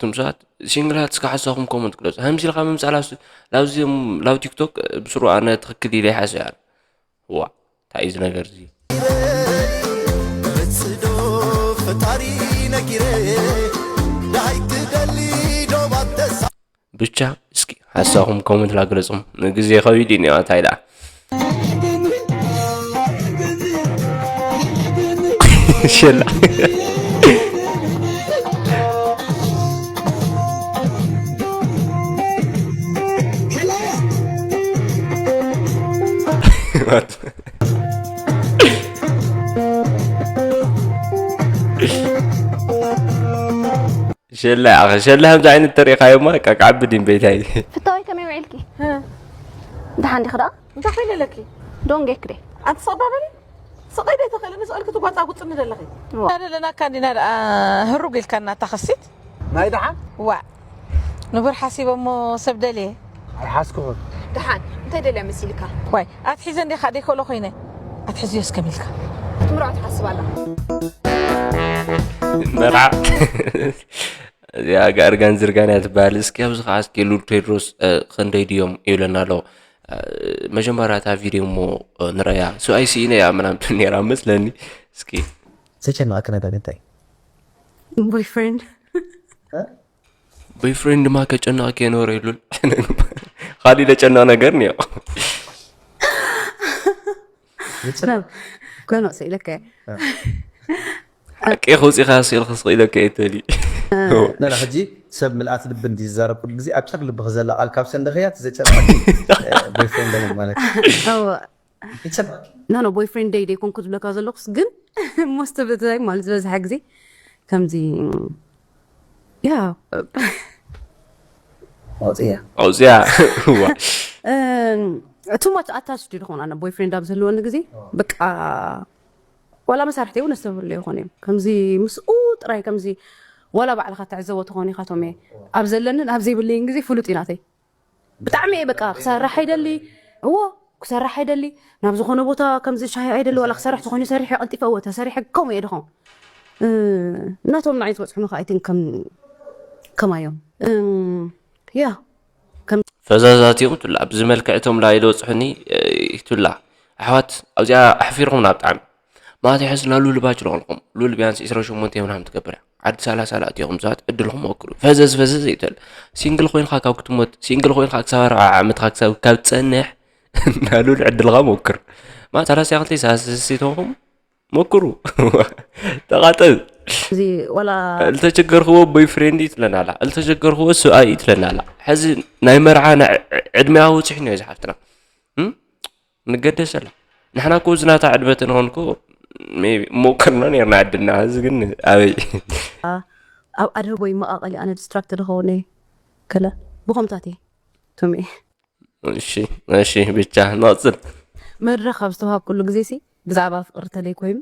ትምሳት ሲንግላት እስከ ሓሳኹም ኮመንት ግለፁ። ሃምዚ ኢልካ ምምፃእ ላብዚ ላብ ቲክቶክ ብስሩ ኣነ ትኽክል ኢለ ይሓስብ እያ። ዋ እንታይ እዚ ነገር እዚ ብቻ እስኪ ሓሳኹም ኮመንት ላግለፁም ንግዜ ከቢድ እዩ ኒዋ እንታይ ደኣ ሸላ ሸላ ኣኸ ሸላ ከምዚ ዓይነት ተሪእኻዮማ በቃ ክዓቢ ድዩ እምበይታይ ፍታወይ ከመይ ውዒልኪ? ደሓን ዲኺ ደኣ? እንታይ ኮይነ ኣለኪ? ዶን ጌክ ደ ኣንቲ ሰቕዳ በሊ። ስቕ ኢለ ተኽእለ ንስእልኪ ትጓጻጉጽኒ ዘለኺ። ዋ። ደለናካ እንዲና ደኣ ህሩግ ኢልካና እታ ኸሲት። ናይ ደሓን? ዋእ። ንቡር ሓሲበ እሞ ሰብ ደልየ። ኣይሓስኩኹን። ደሓን እንታይ ደልያ መሲልካ? ዋይ ኣትሒዘ እንዲኻ ደይክእሎ ኮይነ ኣትሕዝዮ እስከ ሚልካ። ክትምርዖ ትሓስብ ኣላ። መርዓ እዚኣ ጋርጋን ዝርጋን እያ ትበሃል። እስኪ ኣብዚ ከዓ እስኪ ሉል ቴድሮስ ክንደይ ድዮም ይብለና ኣሎ። መጀመርያ እታ ቪድዮ እሞ ንረያ። ሰብኣይ ስኢነ እያ ምናምን ትብል ነይራ መስለኒ። እስኪ ዘጨነቐኪ ነገር እንታይ? ቦይፍሬንድ ቦይፍሬንድ ድማ ከጨንቐኪ የንበረ ይሉል ካሊእ ለጨንቕ ነገር እኒኦ ገኖ ስኢለከ ሓቂ ከውፂኻ ስኢልካ ስቕ ኢለከ እየ ተሊ ነና ሕጂ ሰብ ምልኣት ልቢ እንዲ ዝዛረብ ኩሉ ግዜ ኣብ ጨር ልብኺ ዘላ ቃል ካብ ሰንደኽያ እቲ ዘጨንቐኪ ቦይፍሬንድ ደሞ ማለት እዩ ይጨንቐኪ ኖ ኖ ቦይፍሬንደይ ደይኮንኩ ዝብለካ ዘለኹስ ግን most of the time ማለት ዝበዝሐ ግዜ ከምዚ ያ ኣውፅያ ኣውፅያ እዋ too much attached ዩ ዝኾን ኣነ boyfriend ኣብ ዝህልወኒ ግዜ በቃ ዋላ መሳርሕቲ እውን ኣስተብህሉ ይኾን እዮም ከምዚ ምስኡ ጥራይ ከምዚ ዋላ ባዕልኻ ትዕዘቦ ትኾን ኢኻ ቶም ኣብ ዘለንን ኣብ ዘይብለይን ግዜ ፍሉጥ እዩ ናተይ ብጣዕሚ እየ በቃ ክሰርሕ ኣይደሊ እዎ ክሰርሕ ኣይደሊ ናብ ዝኾነ ቦታ ከምዚ ሻሂ ኣይደሊ ዋላ ክሰርሕ ተኾይኑ ሰሪሐ ቀልጢፈ እወ ተሰሪሐ ከምኡ እየ ድኾን ናቶም ንዓይ ዝበፅሑኒ ከዓ ኣይትን ከም ከማዮም ያ ፈዛዛት እዮም ትብላ ብዚ መልክዕ እቶም ላ ይበፅሑኒ ትብላ ኣሕዋት ኣብዚኣ ኣሕፊርኹምና ብጣዕሚ ማእተይ ሕዚ ናብ ሉል ባች ለኾንኹም ሉል ቢያንስ ዒስራ ሸሞንተ ምናምን ትገብር እያ ዓዲ ሰላሳ ላእትኹም ሰባት ዕድልኹም ሞክሩ ፈዘዝ ፈዘዝ ይትል ሲንግል ኮይንካ ካብ ክትሞት ሲንግል ኮይንካ ክሳብ ኣርብዓ ዓመትካ ክሳብ ካብ ትፀንሕ ናብ ሉል ዕድልካ ሞክር ማለት ሰላሳ ክልተ ሰላሳ ሰለስተ ተኾንኩም ሞክሩ ተቃጠብ እዚ ወላ ልተቸገርክዎ ቦይ ፍሬንድ ትለናላ ልተቸገርክዎ ሰብኣይ ትለናላ ሕዚ ናይ መርዓ ዕድሜያ ውፅሕ ኒዮ ዝሓፍትና ንገደሰላ ንሕና እኮ እዚ ናታ ዕድመ ተንኾን እኮ ሜቢ ሞከርና ነርና ዓድና፣ እዚ ግን ኣበይ? ኣብ ኣድህቦ ይመቓቐል ኣነ ዲስትራክትድ ኸውን እየ። ከለ ብኸምታት እየ ቶሚ። እሺ፣ እሺ፣ ብቻ ንቕፅል። መድረኽ ኣብ ዝተዋሃብኩሉ ግዜ ሲ ብዛዕባ ፍቕሪ ተለይ ኮይኑ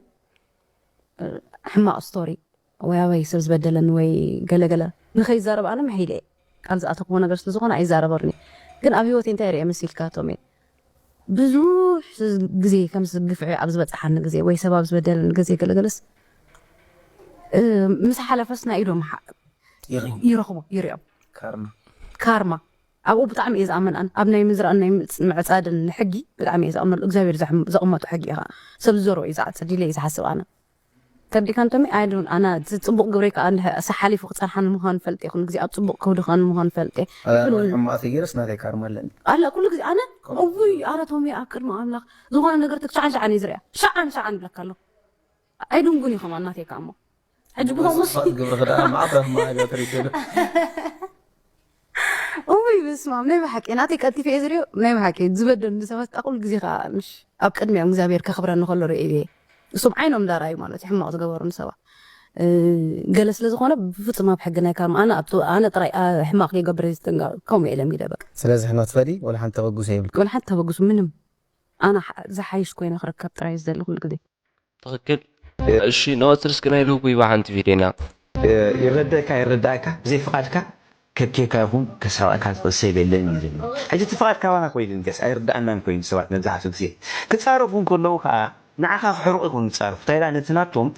ሕማቕ ስቶሪ ወይ ኣበይ ሰብ ዝበደለን ወይ ገለገለ ንኸይዛረብ ኣነ መሒለ እየ። ቃል ዝኣተክዎ ነገር ስለ ዝኾነ ኣይዛረበሉን እየ። ግን ኣብ ህይወት እንታይ ሪአ መሲልካ ቶሜ? ብዙሕ ግዜ ከምዚ ግፍዒ ኣብ ዝበፅሓኒ ግዜ ወይ ሰብ ኣብ ዝበደለኒ ግዜ ገለገለስ ምስ ሓለፈስ ናይ ኢዶም ይረኽቦ ይሪኦም። ካርማ ኣብኡ ብጣዕሚ እየ ዝኣምን ኣነ ኣብ ናይ ምዝራእን ናይ ምዕፃድን ሕጊ ብጣዕሚ እየ ዝኣምነሉ እግዚኣብሔር ዘቐመጦ ሕጊ እየ ከዓ ሰብ ዝዘርኦ እዩ ዝዓፅድ ኢለ እየ ዝሓስብ ኣነ። ተርዲካ እንተሚ ኣይዶን ኣና እቲ ፅቡቅ ግብረይ ከዓ እንድሕር እሳ ሓሊፉ ክፀንሓኒ ምኳኑ ፈልጠ ኩሉ ግዜ ኣብ ፅቡቅ ክውድኸኒ ምኳኑ ፈልጠ። ሕማቅ ተገይረስ ናተይ ካርማ ኣለኒ። ኣላ ኩሉ ግዜ ኣነ እውይ ኣረ ቶሚ ኣብ ቅድሚ ኣምላኽ ዝኾነ ነገር ትክ ሸዓን ሸዓን እዩ ዝሪኣ። ሸዓን ሸዓን ብለካ ኣሎ ኣይድንጉን እዩ ከማን ናተይ ከዓ እሞ ሕጂ ብኸምኡ ግብሪ ክዳ ማዕበ ማዕበ ትሪገሉ እውይ ብስማም ናይ ብሓቂ ናተይ ቀልጢፈ እየ ዝሪኦ። ናይ ብሓቂ ዝበደሉ ሰባት ከዓ ኩሉ ግዜ ከዓ ምሽ ኣብ ቅድሚኦም እግዚኣብሔር ከኽብረኒ ከሎ ርኢ እየ። እሶም ዓይኖም እንዳረኣዩ ማለት እዩ ሕማቕ ዝገበሩ ንሰባ ገለ ስለ ዝኾነ ብፍፁም ኣብ ሕጊ ናይ ካርማ ኣነ ኣብቲ ኣነ ጥራይ ኣ- ሕማቕ ከይገብር እየ ዝጥንቀቕ። ከምኡ እየ ለሚደ በቃ። ስለዚ ሕኖት ፈዲ ወላ ሓንቲ ተበግሶ የብልካ። ወላ ሓንቲ ተበግሱ ምንም ኣነ ሓ- ዝሓይሽ ኮይነ ክርከብ ጥራይ እየ ዝደሊ ኩሉ ግዜ። ትኽክል። እሺ ንቐፅል እስኪ ናይ ሎጎ ይባ ሓንቲ ቪድዮና። ይረደእካ ይረዳእካ ብዘይ ፍቓድካ ከብኬካ ይኹን ከሳቐካ ዝቕሰብ የለን እዩ ዝብል። ሕጂ እቲ ፍቓድ ካባና ኮይኑ ንገስ ኣይርዳእናን ኮይኑ ሰባት መብዛሕትኡ ግዜ ክፃረፉ እንከለዉ ከዓ ንዓኻ ክሕርቑ ይኹን ዝፃረፉ እንታይ ደኣ ነቲ ናቶም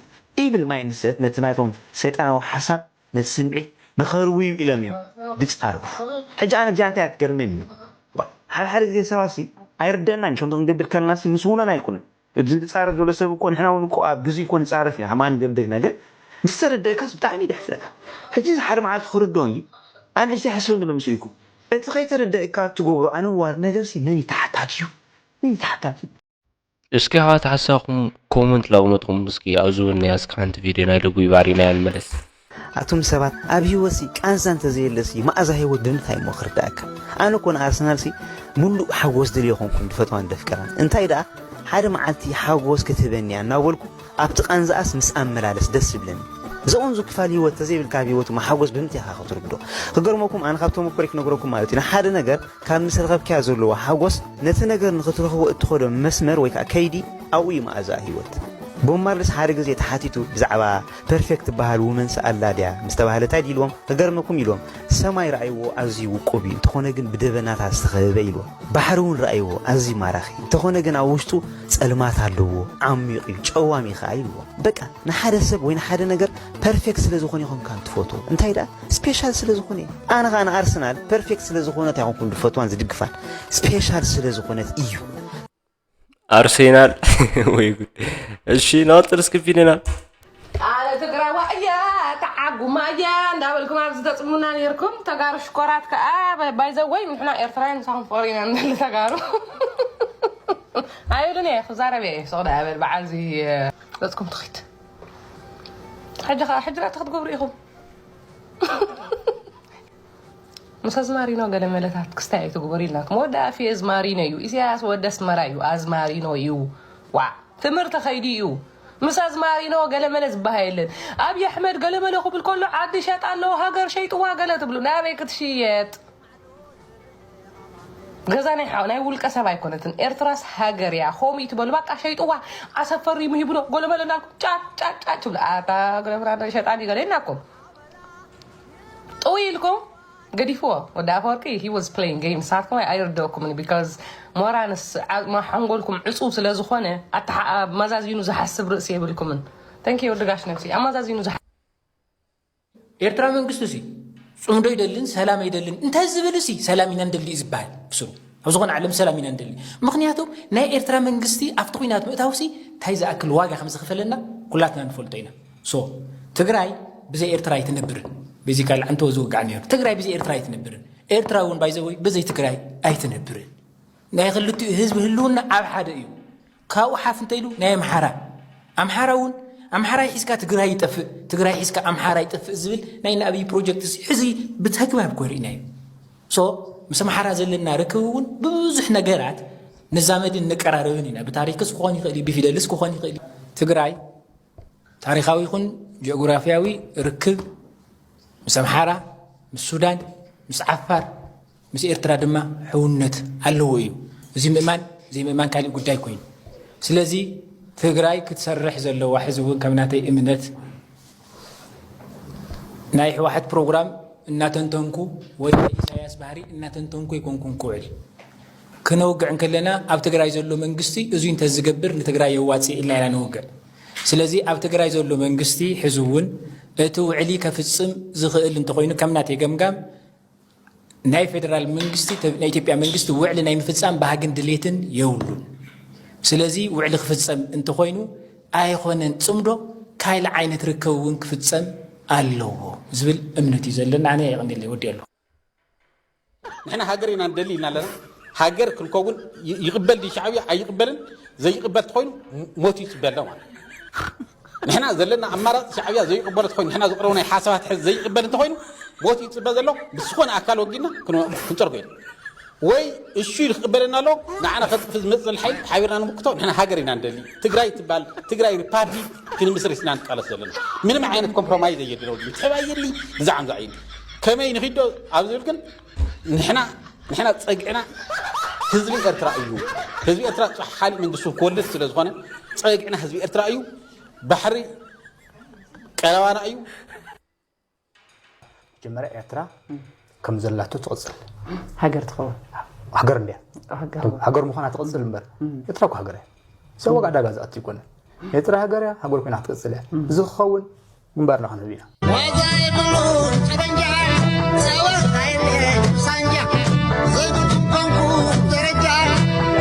ኢብል ማይንድሰት ነቲ ናቶም ሰይጣናዊ ሓሳብ ነቲ ስምዒት ንኸርውዩ ኢሎም እዮም ዝፃረፉ። ሕጂ ኣነ እዚኣ እንታይ ኣትገርመኒ እዩ ሓደ ሓደ ግዜ ሰባት ሲ ኣይርደእናን ከምዚ ክንገብር ከለና ሲ ምስ ውኖን ኣይኮነን እዚ ዝፃረፍ ዘሎ ሰብ እኮ ንሕና እውን እኮ ኣብ ግዜ እኮ ንፃረፍ ኢና ማን ገምደግ ነገር ምስ ተረደእካስ ብጣዕሚ ደሕሰካ ሕጂ እዚ ሓደ መዓልቲ ክርዶ እዩ ኣነ ሕጂ ሓስብ ንሎ ምስ ኢልኩ እቲ ከይተረደእካ ትገብሮ ኣነዋር ነገር ሲ መን ይተሓታት እዩ መን ይተሓታት እዩ እስኪ ኣሕዋት ሓሳኹም ኮመንት ላቕመጥኩም እስኪ ኣብዚ እውን ናይ እስኪ ሓንቲ ቪድዮ ናይ ልጉይ ባሪና ንመለስ። ኣቱም ሰባት ኣብ ህይወትሲ ቃንዛ እንተዘየለሲ መኣዛ ህይወት ብምንታይ እሞ ክርዳእካ? ኣነ እኮ ንኣርሰናልሲ ሙሉእ ሓጎስ ደልዮ ኮንኩን ድፈትዋን ደፍቅራን። እንታይ ደኣ ሓደ መዓልቲ ሓጎስ ክትህበኒ እያ እናበልኩ ኣብቲ ቃንዛኣስ ምስ ኣመላለስ ደስ ይብለኒ። ዘቑንዙ ክፋል ህይወት ተዘይብልካ ኣብ ህይወት እሞ ሓጎስ ብምንታይ ኢኻ ክትርድኦ? ክገርመኩም ኣነ ካብ ተመኮረይ ክነግረኩም ማለት እዩ ንሓደ ነገር ካብ ምስ ረኸብካያ ዘለዋ ሓጎስ ነቲ ነገር ንኽትረኽቦ እትኸዶ መስመር ወይ ከዓ ከይዲ ኣብኡ እዩ መኣዛ ህይወት። ቦብ ማርሊስ ሓደ ግዜ ተሓቲቱ ብዛዕባ ፐርፌክት ትበሃል ውመንስ ኣላ ድያ ምስ ተባህለ እንታይ ድዩ ኢልዎም? ክገርመኩም ኢልዎም ሰማይ ረኣይዎ ኣዝዩ ውቁብ እዩ እንተኾነ ግን ብደበናታት ዝተኸበበ ኢልዎም። ባሕሪ እውን ረኣይዎ ኣዝዩ ማራኺ እንተኾነ ግን ኣብ ውሽጡ ጸልማት ኣለዎ ዓሚቕ እዩ ጨዋም እዩ ኸዓ ኢልዎም። በቃ ንሓደ ሰብ ወይ ንሓደ ነገር ፐርፌክት ስለ ዝኾነ ኢኹም ካብ ትፈትዎ እንታይ ደኣ ስፔሻል ስለ ዝኾነ እዩ። ኣነ ኸዓ ንኣርሰናል ፐርፌክት ስለ ዝኾነት ኣይኮንኩን ዝፈትዋን ዝድግፋን ስፔሻል ስለ ዝኾነት እዩ። ኣርሴናል ወይ ጉድ። እሺ ናጥር እስኪ ፊደና ኣረ ትግራዋ እያ ተዓጉማ እያ እንዳበልኩም ኣብዚ ተፅሙና ነርኩም ተጋሩ ሽኮራት ከዓ ባይዘወይ ንሕና ኤርትራውያን ንሳኹም ፍቕሪ ኢና ንደሊ ተጋሩ ኣይብልን እየ ክዛረብ እየ ሶቕዳ ኣበል በዓል እዚ ገፅኩም ትኺድ ሕጂ ከዓ ሕጂ ራእቲ ክትገብሩ ኢኹም ምስ ኣዝማሪኖ ገለ መለታት ክስታይ ኣይትግበሩ ኢልናኩም። ወዲ ኣፊ ኣዝማሪኖ እዩ። ኢሳያስ ወዲ ኣስመራ እዩ። ኣዝማሪኖ እዩ። ዋእ ትምህርቲ ከይዱ እዩ። ምስ ኣዝማሪኖ ገለ መለ ዝበሃል የለን። ኣብይ ኣሕመድ ገለ መለ ክብል ከሎ ዓዲ ሸጣ ኣለዎ ሃገር ሸይጥዋ ገለ ትብሉ። ናበይ ክትሽየጥ? ገዛ ናይ ሓው ናይ ውልቀ ሰብ ኣይኮነትን። ኤርትራስ ሃገር እያ። ኾም ይትበሉ ባቃ ሸይጥዋ ዓሰብ ፈሪሙ ሂብሎ ጎለመለ እንዳልኩም ጫጭ ጫጭ ጫጭ ትብሉ። ኣታ ገለ ብራና ሸጣን ይገለ ኢልናኩም። ጥውይ ኢልኩም ገዲፍዎ ወዲ ኣፈወርቂ he was playing game ንስኻትኩም ኣይርደኩምን because ሞራንስ ሓንጎልኩም ዕፁው ስለ ዝኾነ ኣመዛዚኑ ዝሓስብ ርእሲ የብልኩምን ተንኪ ወዲ ጋሽ ነብሲ ኣመዛዚኑ ዝሓ ኤርትራ መንግስቲ ሲ ፅምዶ ይደልን ሰላም ኣይደልን እንተ ዝብል ሲ ሰላም ኢና ንደሊ እዩ ዝበሃል ብስሩ ኣብ ዝኾነ ዓለም ሰላም ኢና ንደሊ ምክንያቱ ናይ ኤርትራ መንግስቲ ኣብቲ ኩናት ምእታው ሲ እንታይ ዝኣክል ዋጋ ከም ዝኸፈለና ኩላትና ንፈልጦ ኢና so ትግራይ ብዘይ ኤርትራ ኣይትነብርን basically ዓንተወ ዝወጋዕ ነይሩ ትግራይ ብዘይ ኤርትራ ኣይትነብርን ኤርትራ እውን by the way ብዘይ ትግራይ ኣይትነብርን ናይ ክልቲኡ ህዝቢ ህልውና ኣብ ሓደ እዩ ካብኡ ሓፍ እንተ ኢሉ ናይ ኣምሓራ ኣምሓራ እውን ኣምሓራይ ሒዝካ ትግራይ ይጠፍእ ትግራይ ሒዝካ ኣምሓራ ይጠፍእ ዝብል ናይ ንኣብይ ፕሮጀክት እዚ ሕዚ ብተግባር እኮ ርኢናዮ so ምስ ኣምሓራ ዘለና ርክብ እውን ብብዙሕ ነገራት ንዛመድን ንቀራረብን ኢና ብታሪክስ ክኾን ይኽእል እዩ ብፊደልስ ክኾን ይኽእል እዩ ትግራይ ታሪኻዊ ይኹን ጂኦግራፊያዊ ርክብ ምስ ኣምሓራ፣ ምስ ሱዳን፣ ምስ ዓፋር፣ ምስ ኤርትራ ድማ ሕውነት ኣለዎ እዩ። እዚ ምእማን ዘይምእማን ካሊእ ጉዳይ ኮይኑ፣ ስለዚ ትግራይ ክትሰርሕ ዘለዋ ሕዚ እውን ከም ናተይ እምነት ናይ ህወሓት ፕሮግራም እናተንተንኩ ወይ ናይ ኢሳያስ ባህሪ እናተንተንኩ ኣይኮንኩን ክውዕል። ክነውግዕ እንከለና ኣብ ትግራይ ዘሎ መንግስቲ እዙይ እንተዝገብር ንትግራይ የዋፅእ ኢልና ኢና ንውግዕ። ስለዚ ኣብ ትግራይ ዘሎ መንግስቲ ሕዚ እውን እቲ ውዕሊ ከፍፅም ዝኽእል እንተኾይኑ ከም ናተይ ገምጋም ናይ ፌደራል መንግስቲ ናይ ኢትዮጵያ መንግስቲ ውዕሊ ናይ ምፍፃም ባህግን ድሌትን የብሉን። ስለዚ ውዕሊ ክፍፀም እንተኾይኑ ኣይኾነን ፅምዶ ካልእ ዓይነት ርከብ እውን ክፍፀም ኣለዎ ዝብል እምነት እዩ ዘለና። ኣነ የቐንደለይ ወዲ ኣለኹ። ንሕና ሃገር ኢና ንደሊ ኢልና ኣለና። ሃገር ክንከውን ይቕበል ዲ ሻዕብያ ኣይቕበልን ዘይቕበል ተኾይኑ ሞት ይፅበ ኣሎ ማለት ንሕና ዘለና ኣማራፂ ሻዕብያ ዘይቕበሎ ተኮይኑ ንሕና ዘቕረብናይ ሓሳባት ሕዚ ዘይቕበል እንተኮይኑ ሞት ይፅበ ዘሎ ብዝኾነ ኣካል ወጊድና ክንፀርጎ ኢና ወይ እሹ ኢሉ ክቕበለና ኣሎ ንዓና ከጥፍ ዝመፅእ ዘሎ ሓይሊ ሓቢርና ንምክቶ ንሕና ሃገር ኢና ንደሊ ትግራይ ትባል ትግራይ ሪፓብሊክ ክንምስርት ኢና ንቃለስ ዘለና ምንም ዓይነት ኮምፕሮማይዝ ኣየድልዮ ምትሕባይ የድሊ ብዛዕባ ዛዕባ ከመይ ንኺዶ ኣብ ዝብል ግን ንሕና ንሕና ፀግዕና ህዝቢ ኤርትራ እዩ ህዝቢ ኤርትራ ፃሕ ካሊእ መንግስቱ ክወልድ ስለ ዝኾነ ፀግዕና ህዝቢ ኤርትራ እዩ ባሕሪ ቀረባና እዩ መጀመርያ ኤርትራ ከም ዘላቶ ትቕፅል ሃገር ትኸውን ሃገር እንድያ ሃገር ሃገር ምዃና ትቕፅል እምበር ኤርትራ እኮ ሃገር እያ ሰብ ዋጋ ዕዳጋ ዝኣቱ ይኮነ ኤርትራ ሃገር እያ ሃገር ኮይና ክትቅፅል እያ እዚ ክኸውን ግንባርና ክንህብ ኢና ዋጋ የብሉን ጠበንጃ ጸወታ የለን ሳንጃ ዘይብሉ ኮንኩ ደረጃ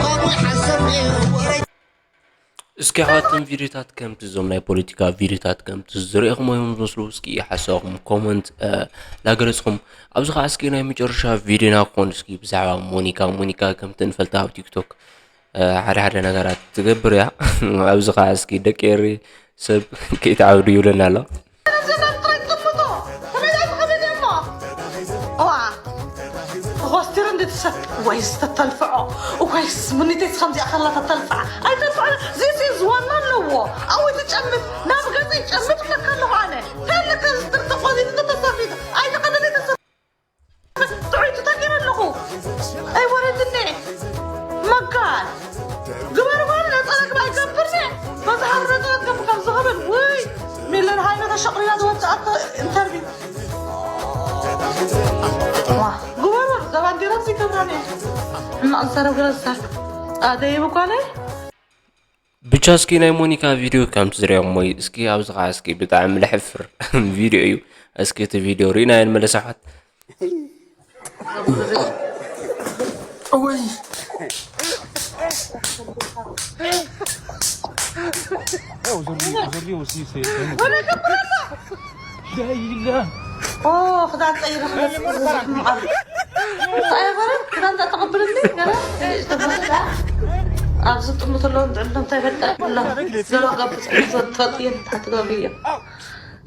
ከምኡ ይሓሰብ ወረጃ እስኪ ኣሕዋትን ቪድዮታት ከምቲ እዞም ናይ ፖለቲካ ቪድዮታት ከምቲ ዝሪእኹሞ እዮም ዝመስሉ እስኪ ሓሳብኩም ኮመንት ላገለፅኹም ኣብዚ ከዓ እስኪ ናይ መጨረሻ ቪድዮና ክኾን እስኪ ብዛዕባ ሞኒካ ሞኒካ ከምቲ ንፈልታ ኣብ ቲክቶክ ሓደ ሓደ ነገራት ትገብር እያ ኣብዚ ከዓ እስኪ ደቂ ኤሪ ሰብ ከይትዓብዱ ይብለና ኣሎ ተኾስቲሩ እንድትሰጥ ወይስ ተተልፍዖ ወይስ ምኒተይስ ከምዚኣ ከላ ተተልፍዓ ኣይተልፍዖ ዚስ ዝዋና ኣለዎ ኣወይ ትጨምት ናብ ገዘይ ጨምት ብለካ ኣለኹ ኣነ ተለካ ዝተቆዚት ተተሳፊት ኣይተቀደደ ተሰ ጥዑይ ትተኪረ ኣለኹ ኣይወረድኒ መጋል ግበር ጓል ነፀላ ግባ ይገብርኒ በዚ ሃር ነፀላ ትገብር ከም ዝኸበል ውይ ሚለን ሃይለ ተሸቕሪና ዝወፅኣቶ ኢንተርቪው ግበሩ እዛ ባንዴራ ዚ ገብራኒ ሕማቕ ዝዛረብ ገለ ዝሳት ኣደይብ ጓለይ ብቻ እስኪ ናይ ሞኒካ ቪድዮ ከም ትዝሪኦሞ እዩ እስኪ ኣብዚ ከዓ እስኪ ብጣዕሚ ለሕፍር ቪድዮ እዩ እስኪ እቲ ቪድዮ ርኢና የንመለስ ኣሕዋት Oi. ክዳን ቀይረ ክመፅእ ዝብሉም ኣብ እንታይ በረ ክዳን ተተቐብልኒ ገለ ኣብዚ ጥምት ኣለዉ ንጥዕሎም እንታይ በልጠ ብሎ ዘሎ ገብፅ ትፈልጥየ ንታሕቲ ገብርዮ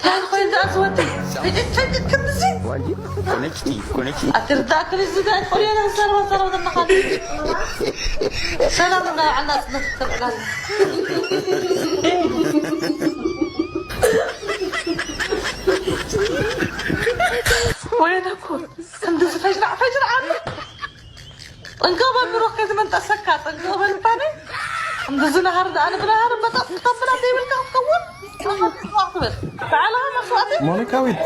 ታን ኮይን ዳኣ ዝወዲ ሕጭጭ ሕጭጭ ክንዚ ኣትርዳእክን እዚ ዳኣ ቆልዮ ዳኣ ዝዛረባ ዛረባ ዘለኻ ሰላም እንዳበዓልና ፅነት ተብዕላለ ወይነኮ ክንድዚ ፈጅራዕ ፈጅራዕ ኣሎ ጠንቀቕ በል ብሩኽ ከይትመንጠሰካ ጠንቀቕ በል እባኒ እንደዚ ናሃር ደኣ ንብናሃር መጠጥ ክተብላ ዘይብልካ ክትከውን ትብል ባዕልኻ መስዋእቲ ሞኒካዊት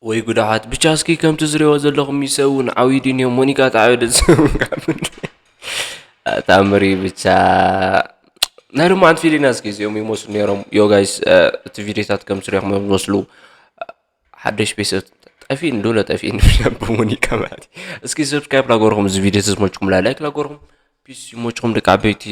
ወይ ጉድ ኣሓት ብቻ እስኪ ከምቲ ዝሪኦ ዘለኹም ይሰውን ዓብዩ ድንዮ ሞኒካ ተዓበደ ዝሰውን ካብ ታምሪ ብቻ ናይ ሎማዓንቲ ቪድዮና እስኪ እዚኦም ይመስሉ ነይሮም ዮ ጋይስ እቲ ቪድዮታት ከም ስሪኹም እዮም ዝመስሉ ሓደሽ ቤተሰብ ጠፊእኒ ዶ ለጠፊእኒ ብሞኒካ ማለት እዩ እስኪ ሰብስክራይብ ላገርኹም እዚ ቪድዮ ተዝመችኩም ላይክ ላገርኹም ፒስ ይመችኹም ደቂ ዓበይቲ